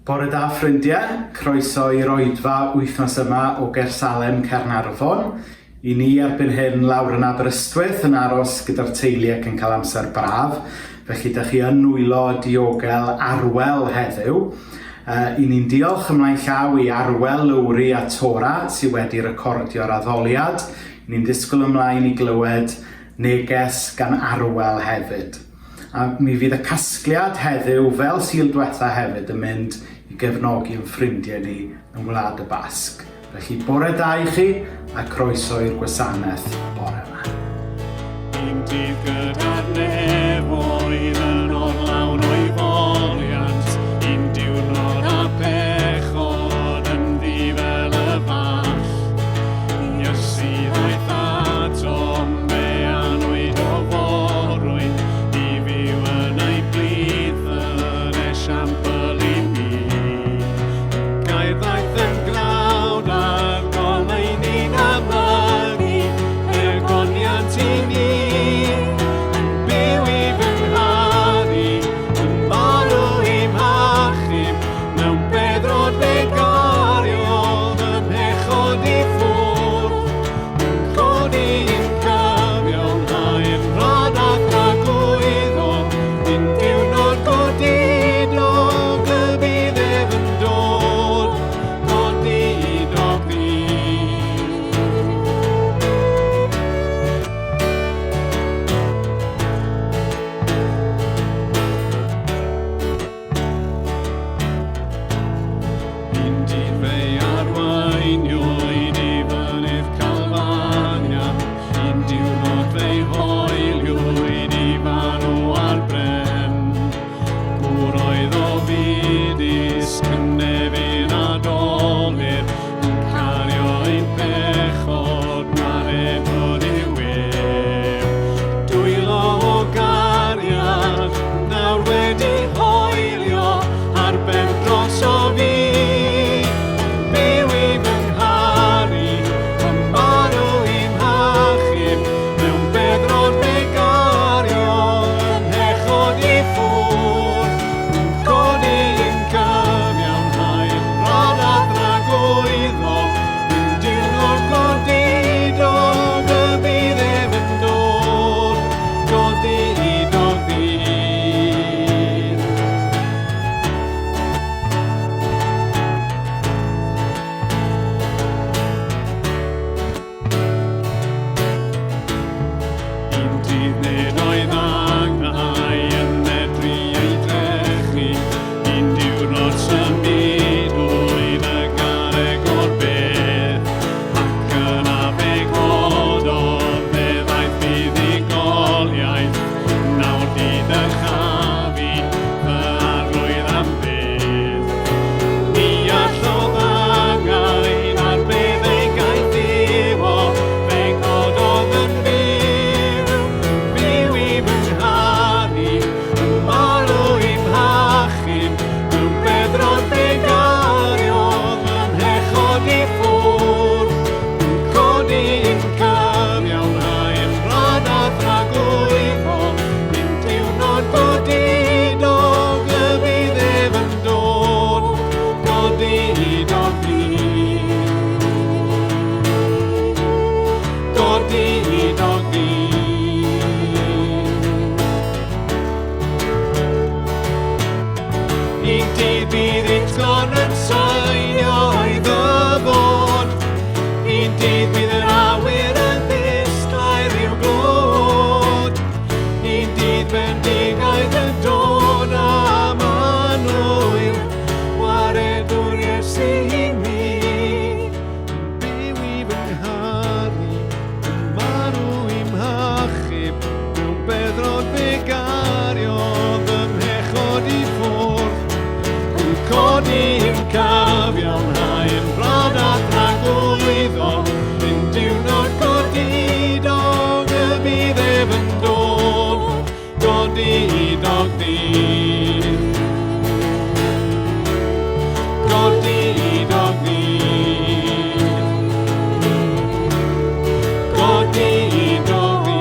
Bore da ffrindiau, croeso i'r oedfa wythnos yma o Gaersalem, Caernarfon. I ni erbyn hyn lawr yn Aberystwyth yn aros gyda'r teulu ac yn cael amser braf, felly da chi yn nwylo diogel Arwel heddiw. Uh, I ni'n diolch ymlaen llaw i Arwel, Lowri a Tora sydd wedi recordio'r addoliad. I ni'n disgwyl ymlaen i glywed neges gan Arwel hefyd. A mi fydd y casgliad heddiw, fel Sul dwetha hefyd, yn mynd i gefnogi ein ffrindiau ni yng Ngwlad y Basg. Felly bore da i chi a croeso i'r gwasanaeth bore yma. Un dydd gyda'r nefoedd yn orlawn o'i foliant, un diwrnod a phechod yn ddu fel y fall. Iesu ddaeth atom, fe anwyd o forwyn, i fyw yn ei blith yn esiampl i mi. Gair ddaeth yn gnawd a'r goleuni'n amlygu, ergoniant i ni. Yn byw i fy ngharu, yn marw i'm hachub, Mewn beddrod fe gariodd y pechod i ffwrdd, yn codi i'n cyfiawnhau'n rhad a thragwyddol, un diwrnod godidog y bydd ef yn dod, godidog ddydd. Un dydd fe arweiniwyd i fynydd Calfania, un diwrnod fe'i hoeliwyd i farw ar bren. Gŵr oedd ofidus, cynefin a dolur, yn cario ein pechod, gwaredod yw ef. Dwylo o gariad, nawr wedi hoelio ar ben dros o fi. Byw i fy ngharu, yn marw i'm hachub, mewn beddrod fe gario, yn mhechod i ffwrdd, yn codi yn cyfiawnhau, yn rhan a thragwyddol, un diwrnod godidog y bydd ef yn dod, godidog ddydd. Un dydd nid oedd angau yn medru ei drechu, un diwrnod symudwyd y garreg o'r bedd, ac yna fe gododd, fe ddaeth buddugoliaeth, nawr didyrchafu fy arglwydd am byth. Ni allodd angau na'r bedd ei gaethiwo, fe gododd yn fyw, byw i fy ngharu, yn marw i'm hachub, mewn beddrod fe gariodd fy mhechod i ffwrdd, yn codi i'm cyfiawnhau yn rhad a thragwyddol, un diwrnod godidog y bydd ef yn dod, godidog ddydd. Godidog ddydd. Un dydd bydd utgorn yn sainio o'i ddyfod, un dydd bydd yr awyr yn ddisglair i'w glod, un dydd bendigaid yn dod am annwyl, waredwr Iesu i mi. Yn byw i fy ngharu, yn marw i'm hachub, mewn beddrod fe gariodd fy mhechod i ffwrdd, yn codi i'm cyfiawnhau yn rhad a thragwyddol, un diwrnod godidog y bydd ef yn dod, godidog ddydd. Godidog ddydd. Godidog ddydd.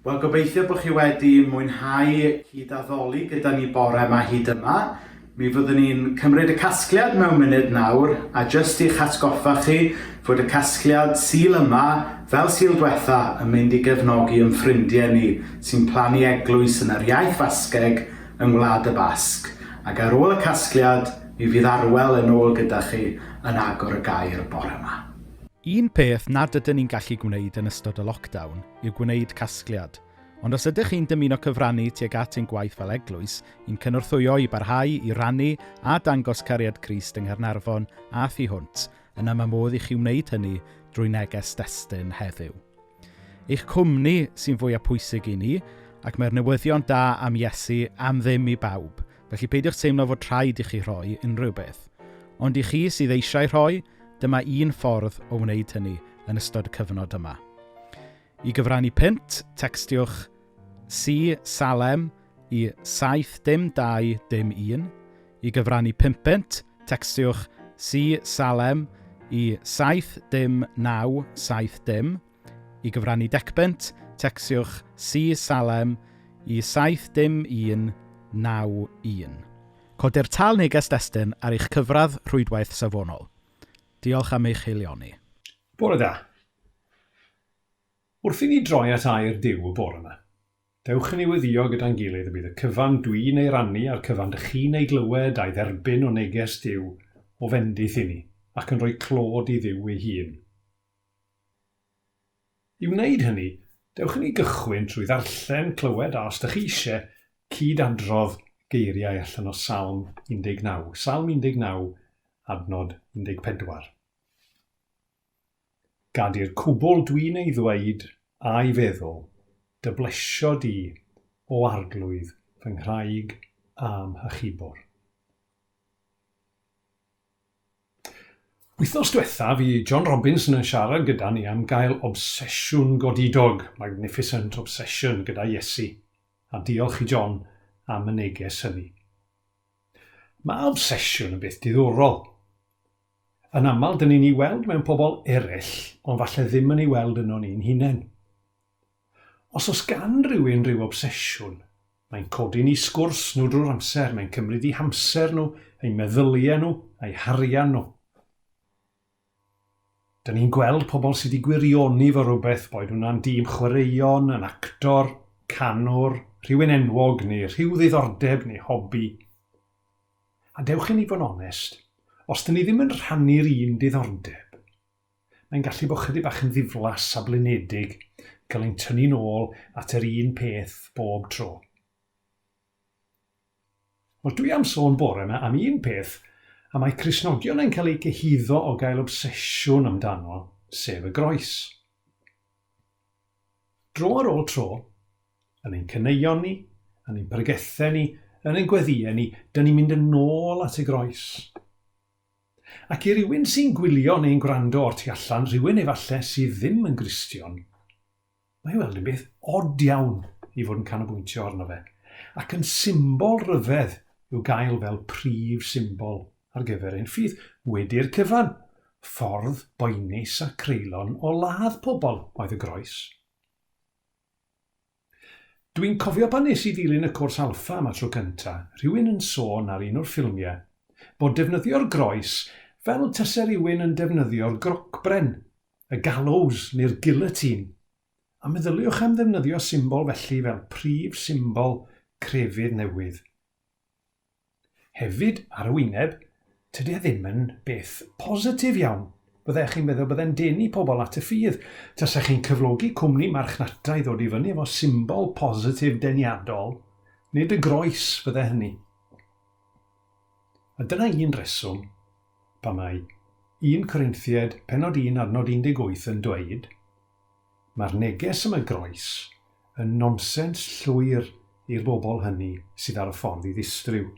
Wel, gobeithio bod chi wedi mwynhau cyd-addoli gyda ni bore yma hyd yma. Mi fyddwn ni'n cymryd y casgliad mewn munud nawr, a jyst i'ch atgoffa chi fod y casgliad Sul yma, fel Sul dwetha, yn mynd i gefnogi yn ffrindiau ni sy'n plannu eglwys yn yr iaith Fasgeg yng Ngwlad y Basg. Ac ar ôl y casgliad, mi fydd Arwel yn ôl gyda chi yn agor y gair bore yma. Un peth nad ydyn ni'n gallu gwneud yn ystod y lockdown yw gwneud casgliad. Ond os ydych chi'n dymuno cyfrannu tuag at ein gwaith fel eglwys, i'n cynorthwyo i barhau i rannu a dangos cariad Crist yng Nghaernarfon a thu hwnt, yna mae modd i chi wneud hynny drwy neges destun heddiw. Eich cwmni sy'n fwyaf pwysig i ni, ac mae'r newyddion da am Iesu am ddim i bawb, felly peidiwch teimlo fod rhaid i chi rhoi unrhyw beth. Ond i chi sydd eisiau rhoi, Dyma un ffordd o wneud hynny yn ystod y cyfnod yma. I gyfrannu punt, tecstiwch C Salem i 7 dim 2 dim 1. I gyfrannu pumpynt, tecstiwch C Salem i 7 dim 9 7 dim. I gyfrannu decpunt, tecstiwch C Salem i 7 dim 1 9 1. Codir tâl neges destun ar eich cyfradd rhwydwaith safonol. Diolch am eich haelioni. Bore da. Wrth i ni droi at air Duw y bore yma, dewch i ni weddïo gyda'n gilydd y bydd y cyfan dwi'n ei rannu a'r cyfan dych chi'n ei glywed a'i dderbyn o neges Duw o fendith i ni ac yn rhoi clod i Dduw ei hun. I wneud hynny, dewch i ni gychwyn trwy ddarllen, clywed a, os dych chi eisiau, cyd-adrodd geiriau allan o Salm 19. Salm 19, adnod 14. Gad i'r cwbl dwi'n ei ddweud a'i feddwl, dy blesio di, O Arglwydd, fy nghraig a'm hachubwr. Wythnos diwetha, fu John Robinson yn siarad gyda ni am gael obsesiwn godidog, magnificent obsession, gyda Iesu, a diolch i John am y neges hynny. Mae obsesiwn yn beth diddorol. Yn aml, dyn ni'n ei weld mewn pobl eraill, ond falle ddim yn ei weld yno ni'n hunain. Os oes gan rywun ryw obsesiwn, mae'n codi ni sgwrs nhw drwy'r amser, mae'n cymryd eu hamser nhw, eu meddyliau nhw, a'u harian nhw. Dyn ni'n gweld pobl sydd wedi gwirioni fo rhywbeth, boed hwnna'n dîm chwaraeon, yn actor, canwr, rhywun enwog neu rhyw ddiddordeb neu hobi. A dewch i ni fod yn onest, os dyn ni ddim yn rhannu'r un diddordeb, Mae'n gallu bod chydig bach yn ddiflas a blinedig, cael ein tynnu'n ôl at yr un peth bob tro. Wel, dwi am sôn bore yma am un peth a mae Cristnogion yn cael eu cyhuddo o gael obsesiwn amdano, sef y groes. Dro ar ôl tro, yn ein caneuon ni, yn ein pregethau ni, yn ein gweddïau ni, dyn ni'n mynd yn ôl at y groes. Ac i rywun sy'n gwylio neu'n gwrando o'r tu allan, rhywun efallai sydd ddim yn Gristion, mae ei weld yn beth od iawn i fod yn canolbwyntio arno fe, ac yn symbol ryfedd i'w gael fel prif symbol ar gyfer ein ffydd. Wedi'r cyfan, ffordd boenus a creulon o ladd pobl oedd y groes. Dwi'n cofio pan nes i ddilyn y cwrs Alpha am y tro cynta, rhywun yn sôn ar un o'r ffilmiau bod defnyddio'r groes fel tase rhywun yn defnyddio'r grocbren, y gallows neu'r guillotine. A meddyliwch am ddefnyddio symbol felly fel prif symbol crefydd newydd. Hefyd, ar y wyneb, tydi e ddim yn beth positif iawn. Byddech chi'n meddwl bydde'n denu pobl at y ffydd. Tasech chi'n cyflogi cwmni marchnata i ddod i fyny efo symbol positif deniadol, nid y groes fydde hynny. A dyna un reswm pam mae 1 Corinthiaid pennod 1 adnod 18 yn dweud, Mae'r neges am y groes yn nonsens llwyr i'r bobl hynny sydd ar y ffordd i ddistryw.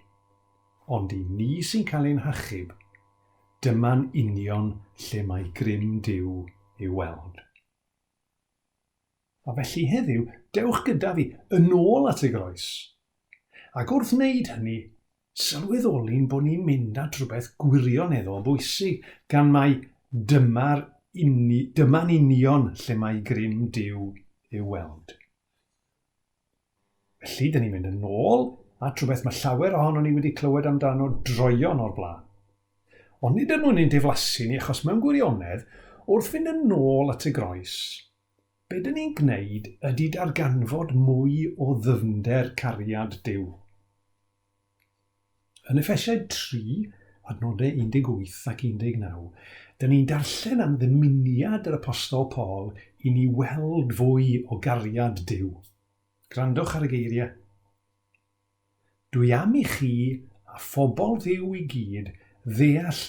Ond i ni sy'n cael ein hachub, dyma'n union lle mae grym Duw i'w weld. A felly heddiw, dewch gyda fi yn ôl at y groes. Ac wrth wneud hynny, sylweddoli'n bod ni'n mynd at rhywbeth gwirioneddol bwysig, gan mai dyma'r uni, dyma'n union lle mae grym Duw i'w weld. Felly, dyn ni'n mynd yn ôl at rhywbeth mae llawer ohonon ni wedi clywed amdano droeon o'r blaen. Ond nid er mwyn ein diflasu ni, achos mewn gwirionedd, wrth fynd yn ôl at y groes, be dyn ni'n gwneud ydy darganfod mwy o ddyfnder cariad Duw. Yn Effesiaid 3, adnodau 18 ac 19, dyn ni'n darllen am ddymuniad yr Apostol Paul i ni weld fwy o gariad Duw. Gwrandwch ar y geiriau. Dwi am i chi a phobl Dduw i gyd ddeall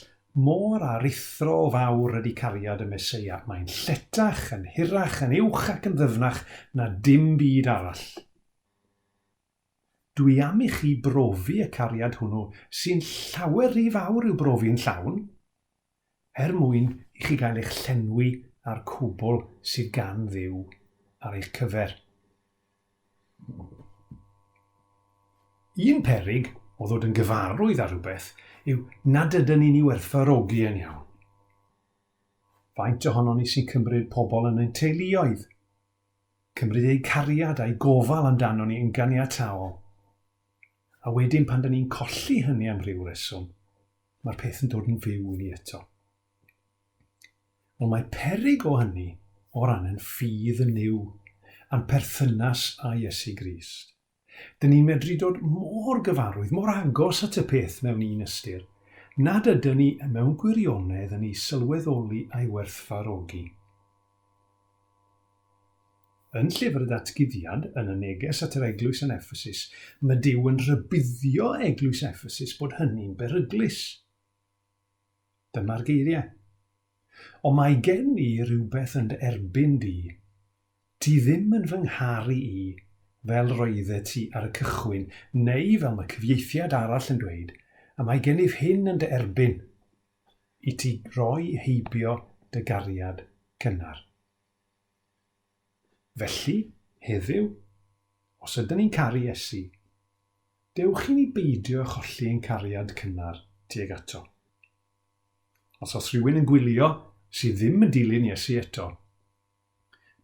mor aruthrol fawr ydy cariad y Meseia. Mae'n lletach, yn hirach, yn uwch ac yn ddyfnach na dim byd arall. Dwi am i chi brofi y cariad hwnnw sy'n llawer rhy fawr i'w brofi'n llawn, er mwyn i chi gael eich llenwi â'r cwbl sydd gan Dduw ar eich cyfer. Un peryg o ddod yn gyfarwydd â rhywbeth yw nad ydyn ni'n ei werthfawrogi yn iawn. Faint ohonon ni sy'n cymryd pobl yn ein teuluoedd, cymryd eu cariad a'u gofal amdanon ni yn ganiataol, a wedyn pan dyn ni'n colli hynny am ryw reswm, mae'r peth yn dod yn fyw i ni eto. Wel, mae peryg o hynny o ran ein ffydd yn Nuw a'n perthynas â Iesu Grist. Dyn ni'n medru dod mor gyfarwydd, mor agos at y peth mewn un ystyr, nad ydyn ni mewn gwirionedd yn ei sylweddoli a'i werthfawrogi. Yn Llyfr y Datguddiad, yn y neges at yr eglwys yn Effesus, mae Duw yn rhybuddio eglwys Effesus bod hynny'n beryglus. Dyma'r geiriau. Ond mae gen i rywbeth yn dy erbyn di. Ti ddim yn fy ngharu i fel roeddet ti ar y cychwyn, neu fel mae cyfieithiad arall yn dweud, a mae gennyf hyn yn dy erbyn, i ti roi heibio dy gariad cynnar. Felly, heddiw, os ydyn ni'n caru Iesu, dewch i ni beidio â cholli ein cariad cynnar tuag ato. Os oes rhywun yn gwylio sydd ddim yn dilyn Iesu eto,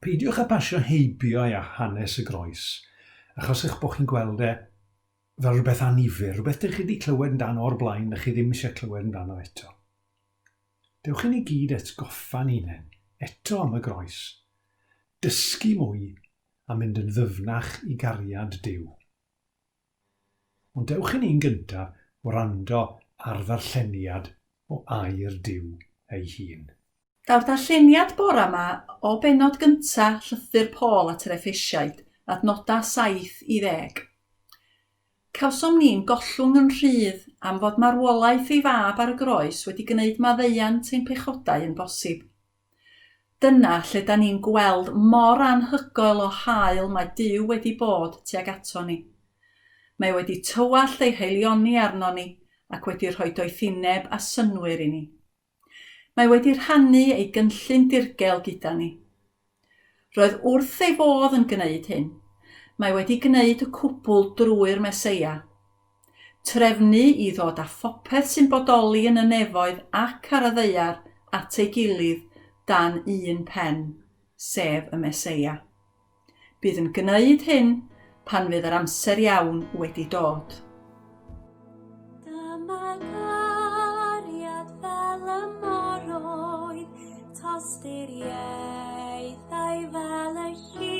peidiwch â pasio heibio ei hanes y groes, achos eich bod chi'n gweld e fel rhywbeth annifyr, rhywbeth dych chi wedi clywed amdano o'r blaen na chi ddim eisiau clywed amdano eto. Dewch i ni gyd atgoffa'n hunain eto am y groes, dysgu mwy a mynd yn ddyfnach i gariad Duw. Ond dewch i ni'n gyntaf wrando ar ddarlleniad o Air Duw ei hun. Daw'r darlleniad bora 'ma o bennod gynta' llythyr Paul at yr Effesiaid, adnoda' 7 i ddeg. Cawsom ni'n gollwng yn rhydd am fod marwolaeth ei Fab ar y groes wedi gwneud maddeuant ein pechodau yn bosib. Dyna lle 'da ni'n gweld mor anhygoel o hael mae Duw wedi bod tuag ato ni. Mae wedi tywallt ei haelioni arnon ni ac wedi rhoi doethineb a synnwyr i ni. Mae wedi rhannu ei gynllun dirgel gyda ni. Roedd wrth ei fodd yn gwneud hyn. Mae wedi gwneud y cwbl drwy'r Meseia. Trefnu i ddod â phopeth sy'n bodoli yn y nefoedd ac ar y ddaear at ei gilydd dan un pen, sef y Meseia. Bydd yn gwneud hyn pan fydd yr amser iawn wedi dod. Dyma gariad fel y moroedd, tosturiaethau fel y lli.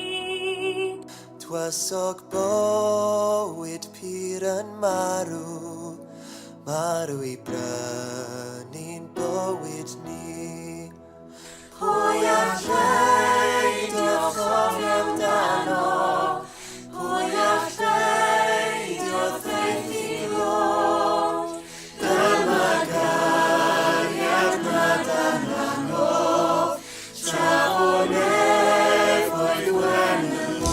Twysog bywyd pur yn marw, marw i brynu'n bywyd ni. Pwy all beidio chofio amdano? Pwy all beidio thraethu glod? Dyma gariad nad anangof, tra o nefoedd wen yn bod.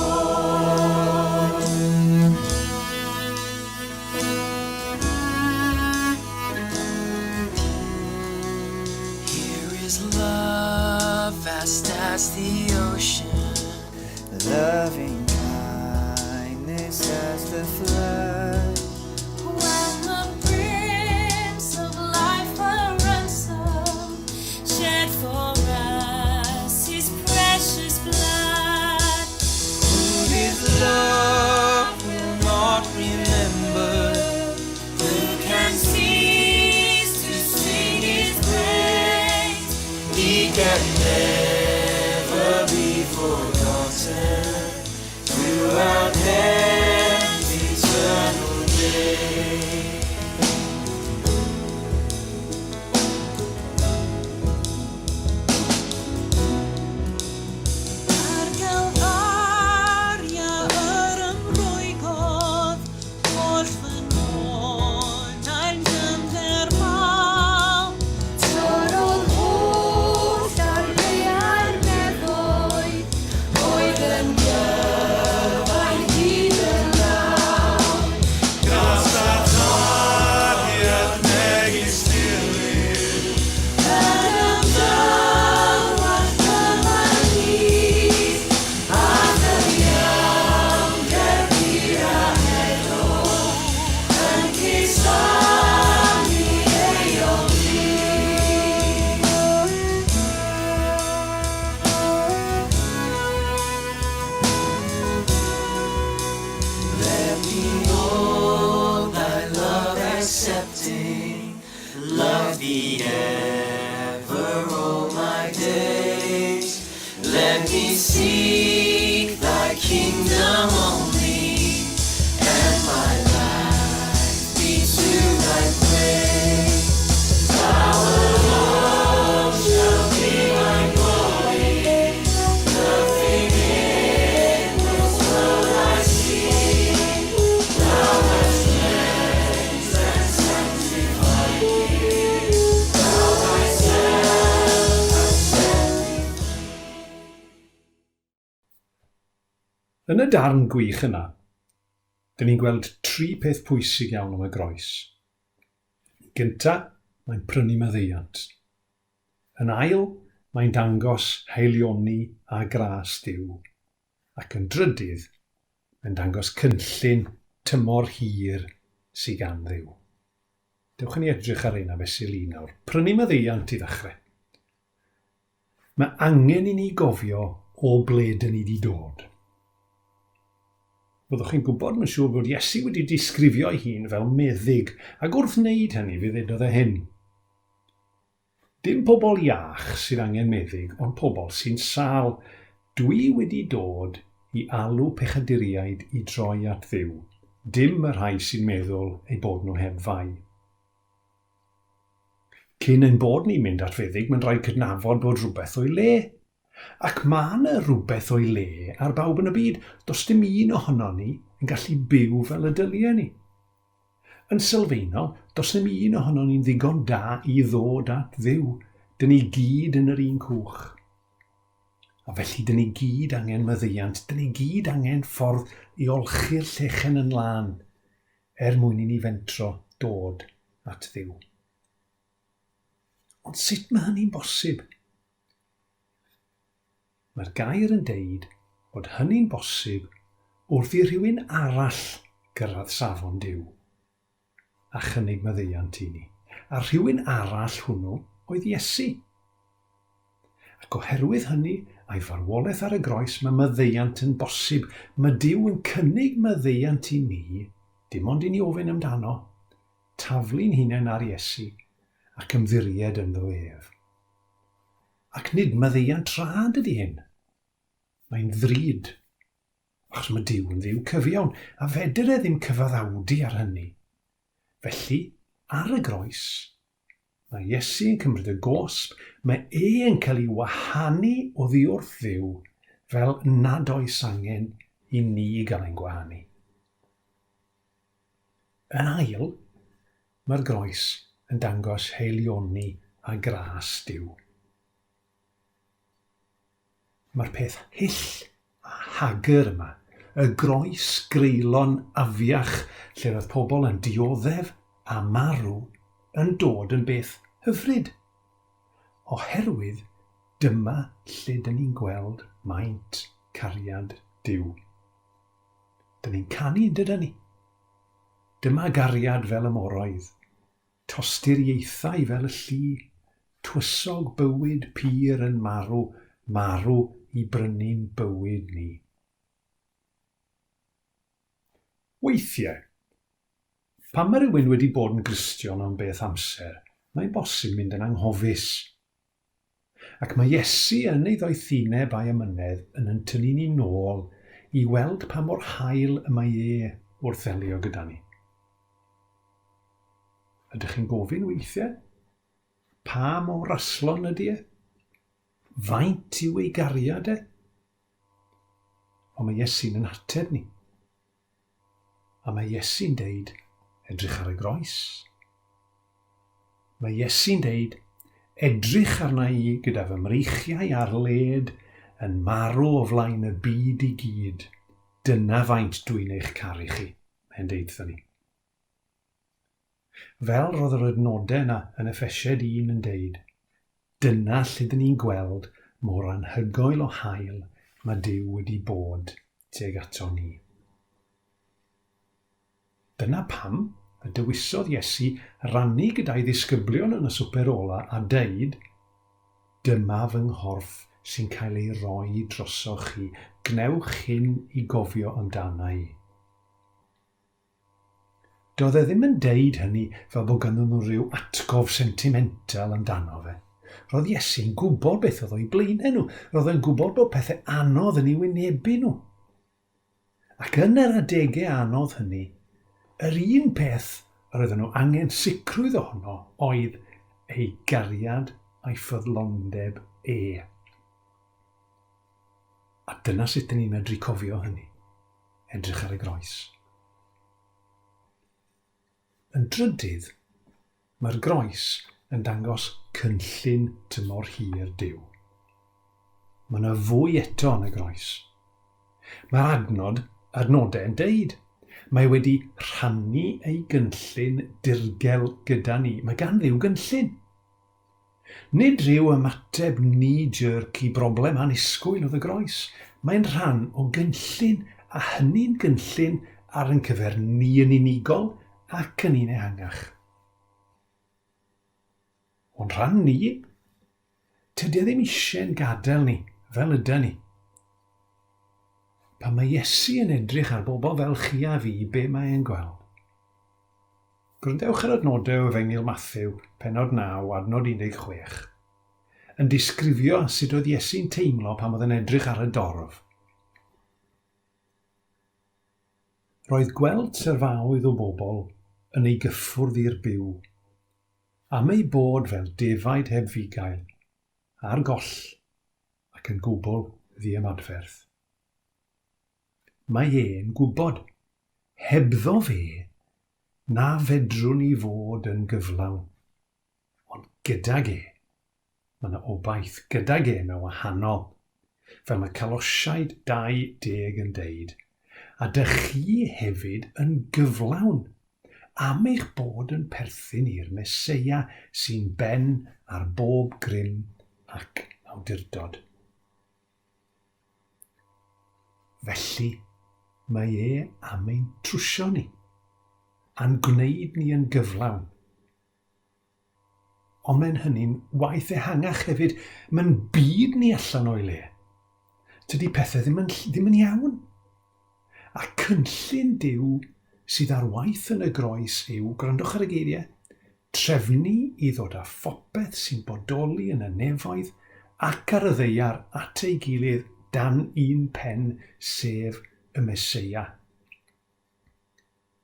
Here is love vast as the ocean. Loving kindness as the flood. When the Prince of Life a ransom shed for us his precious blood. Who is love? Yn gyfain hyd y law. Gras a chariad megis dilyn. Yn ymdywallt cyfan hyd, a chyfiawnder pur a heddwch, yn cusanu ei ôl bryd. Let me hold thy love accepting, love thee ever all my days. Let me seek thy kingdom only, and my life be to thy praise. Thou alone shall be my glory, nothing in this world I seek. Thou hast cleansed and sanctified me, thou thyself hast set me Yn y darn gwych yna, dyn ni'n gweld tri peth pwysig iawn am y groes. Yn gynta, mae'n prynu maddeuant. Yn ail, mae'n dangos haelioni a gras Duw. Ac yn drydydd, mae'n dangos cynllun tymor hir sy gan Dduw. Dewch i ni edrych ar reina fesul un nawr. Prynu maddeuant i ddechrau. Mae angen i ni gofio o ble dyn ni 'di dod. Byddwch chi'n gwybod, mae'n siŵr, bod Iesu wedi disgrifio ei hun fel meddyg, ac wrth wneud hynny fe ddedodd e hyn. Dim pobl iach sydd angen meddyg, ond pobl sy'n sâl. Dwi wedi dod i alw pechaduriaid i droi at Dduw, dim y rhai sy'n meddwl eu bod nhw heb fai. Cyn ein bod ni'n mynd at feddyg, mae'n rhaid cydnabod bod rhywbeth o'i le. Ac mae yna rhywbeth o'i le ar bawb yn y byd. Does dim un ohonon ni yn gallu byw fel y dylie ni. Yn sylfaenol, does dim un ohonon ni'n ddigon da i ddod at Dduw. Dyn ni gyd yn yr un cwch. A felly dyn ni gyd angen maddeuant, dyn ni gyd angen ffordd i olchi'r llechen yn lân er mwyn i ni fentro dod at Dduw. Ond sut mae hynny'n bosib? Mae'r gair yn deud bod hynny'n bosib wrth i rhywun arall gyrraedd safon Duw a chynnig maddeuant i ni. A'r rhywun arall hwnnw oedd Iesu. Ac oherwydd hynny, a'i farwolaeth ar y groes, mae maddeuant yn bosib. Mae Duw yn cynnig maddeuant i ni, dim ond i ni ofyn amdano, taflu'n hunain ar Iesu, ac ymddiried ynddo ef. Ac nid maddeuant rhad ydy hyn. Mae'n ddrud. Achos mae Duw yn Dduw cyfiawn, a fedr e ddim cyfaddawdu ar hynny. Felly, ar y groes, Mae Iesu yn cymryd y gosb, mae e yn cael ei wahanu oddi wrth Dduw fel nad oes angen i ni gael ein gwahanu. Yn ail, mae'r groes yn dangos haelioni a gras Duw. Mae'r peth hyll a hagr yma, y groes greulon afiach lle roedd pobl yn dioddef a marw, yn dod yn beth hyfryd. Oherwydd dyma lle dyn ni'n gweld maint cariad Duw. Dyn ni'n canu, yn dydyn ni? Dyma gariad fel y moroedd. Tosturiaethau fel y llu, twysog bywyd pur yn marw, marw i brynu'n bywyd ni. Weithiau, pan mae rhywun wedi bod yn Gristion am beth amser, mae'n bosib mynd yn anghofus. Ac mae Iesu yn ei ddoethineb a'i amynedd yn yn tynnu ni nôl i weld pa mor hael y mae e wrth ddelio gyda ni. Ydych chi'n gofyn weithiau? Pa mor raslon ydy e? Faint yw ei gariad e? Ond mae Iesu'n yn ateb ni. A mae Iesu'n deud, edrych ar y groes. Mae Iesu'n deud, edrych arna i gyda fy mreichiau ar led yn marw o flaen y byd i gyd. Dyna faint dwi'n eich caru chi, mae'n deud wrthon ni. Fel roedd yr adnodau yna yn Effesiaid 1 yn deud, dyna lle dyn ni'n gweld mor anhygoel o hael mae Duw wedi bod tuag ato ni. Dyna pam y dewisodd Iesu rannu gyda'i ddisgyblion yn y swper ola a deud, Dyma fy nghorff sy'n cael ei roi drosoch chi, gwnewch hyn i gofio amdana i. Doedd e ddim yn deud hynny fel bod ganddyn nhw rhyw atgof sentimental amdano fe. Roedd Iesu'n gwybod beth oedd o'u blaenau nhw. Roedd e'n gwybod bod pethau anodd yn eu wynebu nhw. Ac yn yr adegau anodd hynny, yr un peth yr oedden nhw angen sicrwydd ohono oedd ei gariad a'i ffyddlondeb e. A dyna sut dyn ni'n medru cofio hynny. Edrych ar y groes. Yn drydydd, mae'r groes yn dangos cynllun tymor hir Duw. Mae yna fwy eto yn y groes. Mae'r adnod, adnodau yn deud, mae wedi rhannu ei gynllun dirgel gyda ni. Mae gan Dduw gynllun. Nid rhyw ymateb knee-jerk i broblem annisgwyl oedd y groes. Mae'n rhan o gynllun, a hynny'n gynllun ar ein cyfer ni yn unigol ac yn un ehangach. O'n rhan ni, tydi e ddim eisiau'n gadael ni fel yda ni. Pan mae Iesu yn edrych ar bobl fel chi a fi, be mae e'n gweld? Gwrandewch ar adnodau o Efengyl Mathew, pennod 9, adnod 16, yn disgrifio sut oedd Iesu'n teimlo pan oedd yn edrych ar y dorf. Roedd gweld tyrfaoedd o bobl yn ei gyffwrdd i'r byw, am eu bod fel defaid heb fugail, ar goll ac yn gwbl ddiymadferth. Mae e'n gwybod, hebddo fe, na fedrwn ni fod yn gyflawn. Ond gydag e, mae 'na obaith, gydag e mae wahanol. Fel mae Colosiaid 20 yn deud, a dych chi hefyd yn gyflawn, am eich bod yn perthyn i'r Meseia sy'n ben ar bob grym ac awdurdod. Felly, mae e am ein trwsio ni, a'n gwneud ni yn gyflawn. Ond mae'n hynny'n waith ehangach hefyd, mae'n byd ni allan o'i le. Tydi pethau ddim yn, ddim yn iawn. A cynllun Duw sydd ar waith yn y groes yw, gwrandwch ar y geiriau, Trefnu i ddod â phopeth sy'n bodoli yn y nefoedd ac ar y ddaear at ei gilydd dan un pen, sef y Meseia.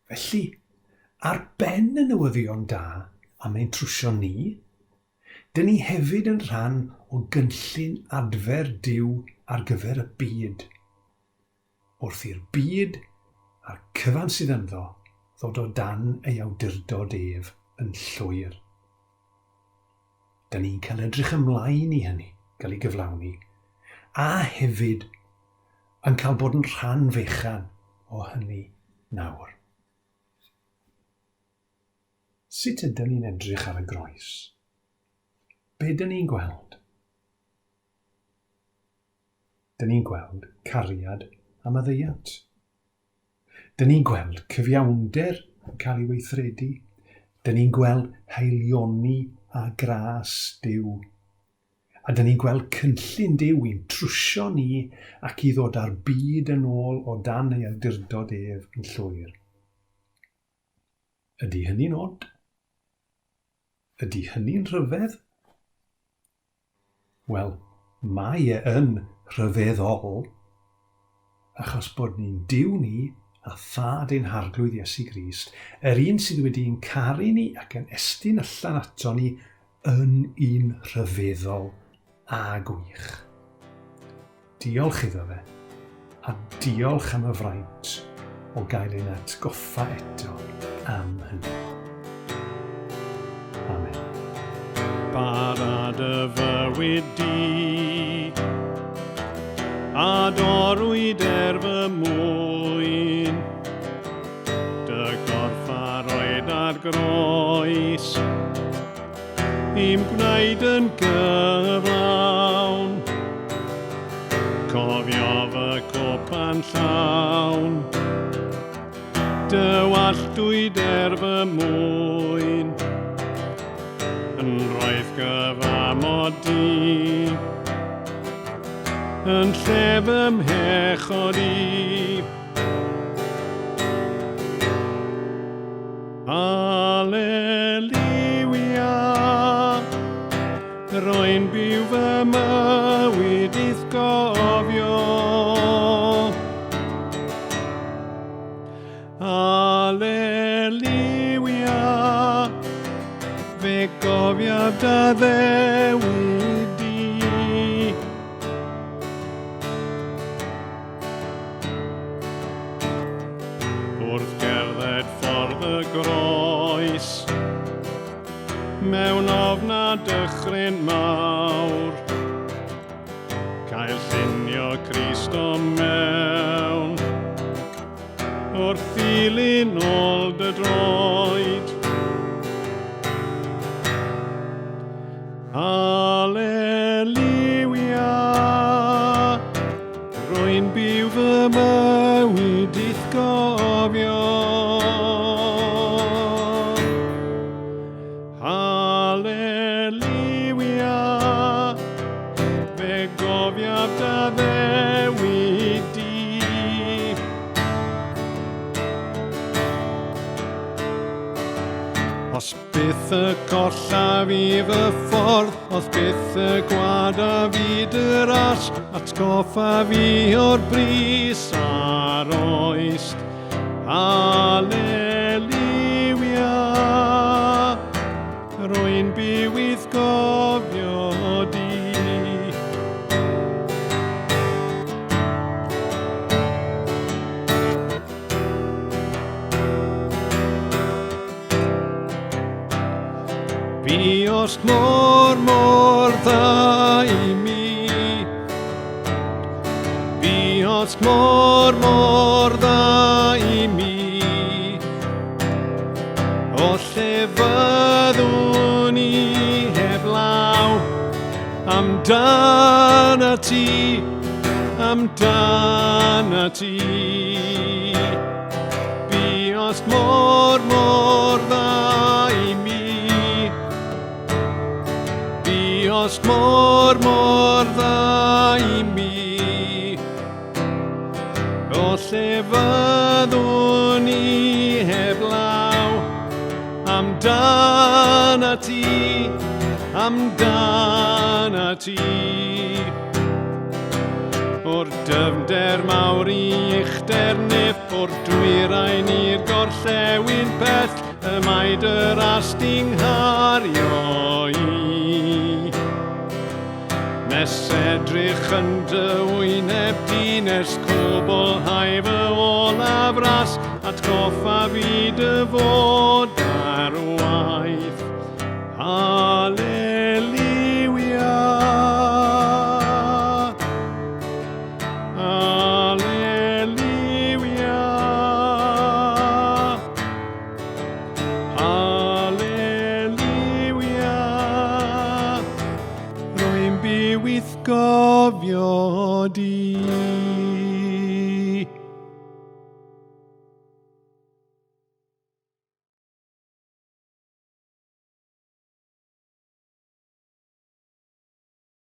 Felly, ar ben y newyddion da am ein trwsio ni, dyn ni hefyd yn rhan o gynllun adfer Duw ar gyfer y byd. wrth i'r byd a'r cyfan sydd ynddo ddod o dan ei awdurdod ef yn llwyr. Da ni'n cael edrych ymlaen i hynny gael ei gyflawni, a hefyd yn cael bod yn rhan fechan o hynny nawr. Sut ydyn ni'n edrych ar y groes? Be dyn ni'n gweld? Dyn ni'n gweld cariad a maddeuant. Dyn ni'n gweld cyfiawnder yn cael ei weithredu. Dyn ni'n gweld haelioni a gras Duw. A dyn ni'n gweld cynllun Duw i'n trwsio ni ac i ddod â'r byd yn ôl o dan ei awdurdod ef yn llwyr. Ydy hynny'n od? Ydy hynny'n rhyfedd? Wel, mae e yn rhyfeddol, achos bod ni'n Duw ni a Thad ein Harglwydd Iesu Grist, yr un sydd wedi'n caru ni ac yn estyn allan ato ni, yn un rhyfeddol a gwych. Diolch iddo fe, a diolch am y fraint o gael ein atgoffa eto am hynny. Amen. Bara dy fywyd di. A dorwyd er fy mwyn. Dy gorff a roed ar groes, I'm gwneud yn gyflawn. Cofio fy cwpan llawn, Dy walltwyd er fy mwyn. Yn roedd gyfamod di, Yn lle fy mhechod i. Aleluia, Rwy'n byw fy mywyd i'th gofio. Aleluia, fe gofiaf dy ddewid di. Wrth gerdded ffordd y groes, mewn ofn a dychryn mawr, cael llunio Crist o mewn, wrth ddilyn ôl dy droed. Aleluia, rwy'n byw fy mywyd i'th gofio. Aleluia, fe gofiaf dy ddewid di. Os byth y collaf i fy ffordd, os byth y gwada fi dy ras, atgoffa fi o'r bris a'r oest. Aleluia, rwy'n byw i'th gofio di. Fuost mor, mor dda i mi. Fuost mor, mor dda i mi. O lle fyddwn i heblaw amdana ti, amdana ti. Buost mor, mor dda i mi. Buost mor, mor dda i mi. O lle fyddwn i heblaw amdana ti, amdana ti. O'r dyfnder mawr i uchder nef, o'r dwyrain i'r gorllewin pell, y mae dy ras di'n nghario i. Nes edrych yn dy wyneb di, nes cwblhau fy olaf ras, atgoffa fi dy fod ar waith.